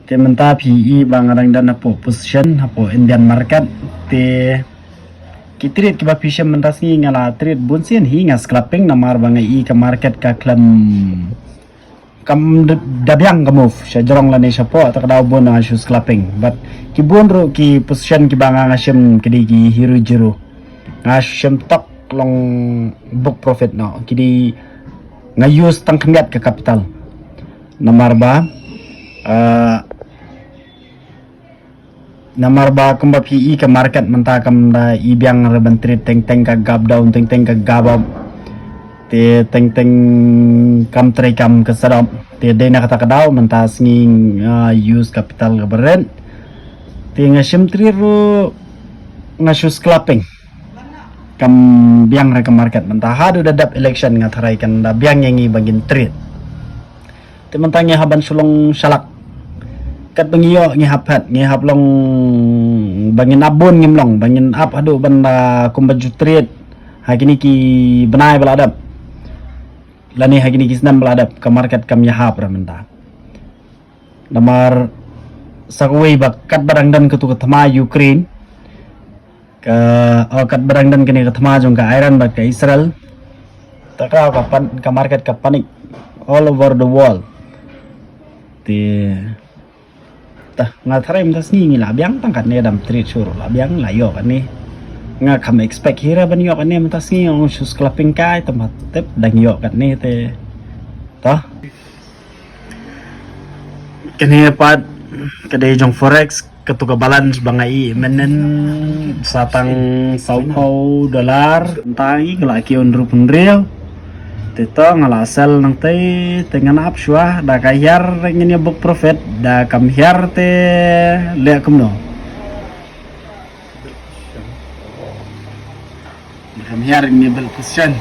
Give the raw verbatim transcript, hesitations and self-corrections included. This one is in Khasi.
Te mynta phi i ba nga dang don hapoh position hapoh Indian market. Te ki trade kiba phi shem mynta sngi nga la trade bun sien hi, nga scalping namar ba nga i ka market ka khlem, kam da biang ka move sha jrong lane shapoh, ta ka daw bun nga shu scalping. But ki bun ruh ki position kiba nga nga shem ki dei ki hero zero, nga shem tok long book profit noh, ki dei nga use tang khyndiat ka capital. Namar ba, ah, namar ba kumba phi i ka market mynta kam da i biang re ban trade, teng teng ka gap down, teng teng ka gap up. Te teng teng kam trei kam ka sadop. Te dei na kata ka daw mynta sngi nga use capital ka barit. Te nga shem trade ruh nga shu scalping. Kam biang re ka market mynta, haduh da dep election nga tharai kan da biang ïa ngi ba ngin trade. Te mynta ngi hap ban shu long shalak. Kat ba ngi ïoh ngi hap phet, ngi hap long ba ngin ap bun ngim long, ba ngin ap haduh ban da kumba ju trade ha kine ki bnai ba la dep, lane ha kine ki snem ba la dep, ka market kam ïahap re mynta. Namar sa kawei ba kat ba dang don katu ka thma Ukraine, ka, oh, kat ba dang don kane ka thma jong ka Iran bad ka Israel, ta ka, ka pan, ka market ka panic all over the world. Te ta nga tharai mynta sngi ngi la biang tang katne, dam trade shuh ruh la biang, la ïoh katne. Nga kam expect hi re ban ïoh katne, mynta sngi nga shu scalping kai, tang ba tip dang ïoh katne te. Ta kane pat ka dei jong forex, katu ka balance ba nga i mynnin sa tang sawphew dollar. Mynta ngi ka la kiew hynriew phew hynriew. Te to nga la sell nangtei, te ngan ap shuwa, da ka hiar ngin ïa book profit, da kam hiar te leh kumno. Da kam hiar ngin ïa build position.